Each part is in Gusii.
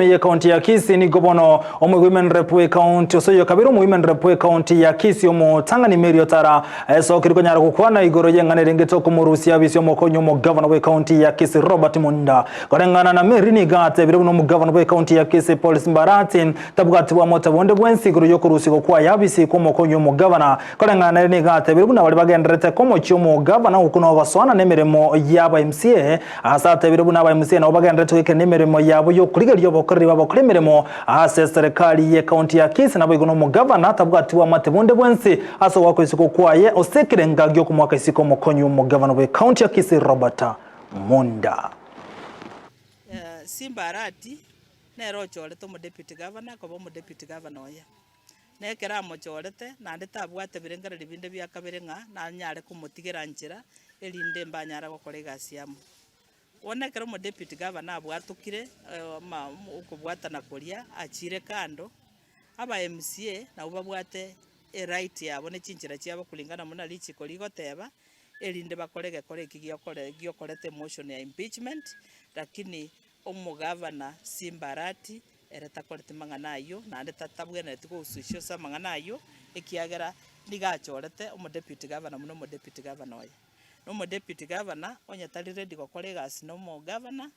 Ye county ya Kisii nigo bono omo women rep we county ase oyo kabere omo women rep we county ya Kisii omotang'ani Mary Otara esokire konyara gokwana igoro y'eng'ana erengete okomorusia abisi omokonyi omogavana bwe county ya Kisii Robert Munda. Koreng'ana na Mary nigo atebire buna omogavana bwe county ya Kisii Paul Simbarati tabwati bwamota bonde bwensi igoro y'okorusigwa kwaye abisi kw'omokonyi omogavana. Koreng'ana nere nigo atebire buna baria bagendererete komochia omogavana okwo nogosoana nemeremo y'aba MCA. Ase atebire buna aba MCA nabo bagendererete goikerania emeremo yabo y'okorigereria obokoreri bw'abakora emeremo ase eserekari y'ecounty ya Kisii naboigo nomogavana tabwati bwamate bonde bwensi ase ogoakwa isiko kwaye ase ekerenga gi'okomoaka isiko omokonyi omogavana bw'ecounty ya Kisii Robert Munda. Simba Arati nere ochorete omodeputy governor koba omodeputy governor oye. Na ekero amochorete, naende tabwate birengererio binde bia kabere ng'a nanyare komotigera nchera, erinde mbanyare gokora egasi amo. Bono ekero omodeputy governor abwatokire ama okobwatana koria achiire kando, aba MCA nabwo babwate eright yabo ne chinchera chiabo kulingana buna richiko rigoteba, erinde bakore egekora eki giokore giokoreta emotion ya impeachment, lakini omogavana Simba Arati Ere takoreti mang'ana ayio, naende tatabwenereti gohususia ase amang'ana ayio, ekiagera nigo achorete omodeputy governor buna omodeputy governor oye. Na omodeputy governor onye tari ready gokora egasi na omogavana,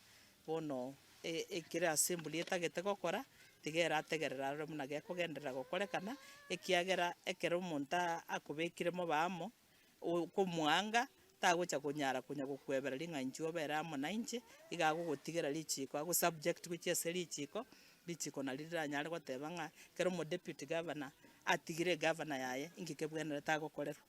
bono ekere assembly etagete gokora, tiga ere ategerere arore buna gekogenderera gokorekana, ekiagera ekero omonto akobekire mobe amo, okomoanga, tagocha konyara konya gokwebera ring'a inchuo obere amo nainche, iga agogotigera richiko, ago subject gochia ase richiko, richiko nario riranyare goteba ng'a ekero omodeputy governor atigire egavana yaye, inki kebwenerete agokorerwa.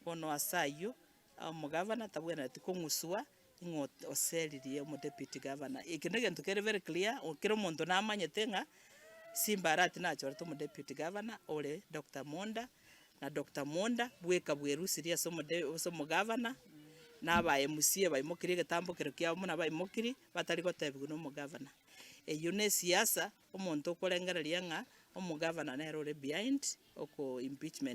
Bono ase ayio, omogavana tabwenereti kong'uswa ng'a oseririe omodeputy governor. Eke na egento kere very clear, kera omonto namanyete ng'a Simba Arati nachorete omodeputy governor ore Doctor Monda, na Doctor Monda bweka bwerusirie ase omode ase omogavana, na aba MCA baimokirie egetambokero kiabo buna baimokirie, batari gotebiwa na omogavana. Eyio na esiasa, omonto okorengereria ng'a omogavana nere ore behind oko impeachment.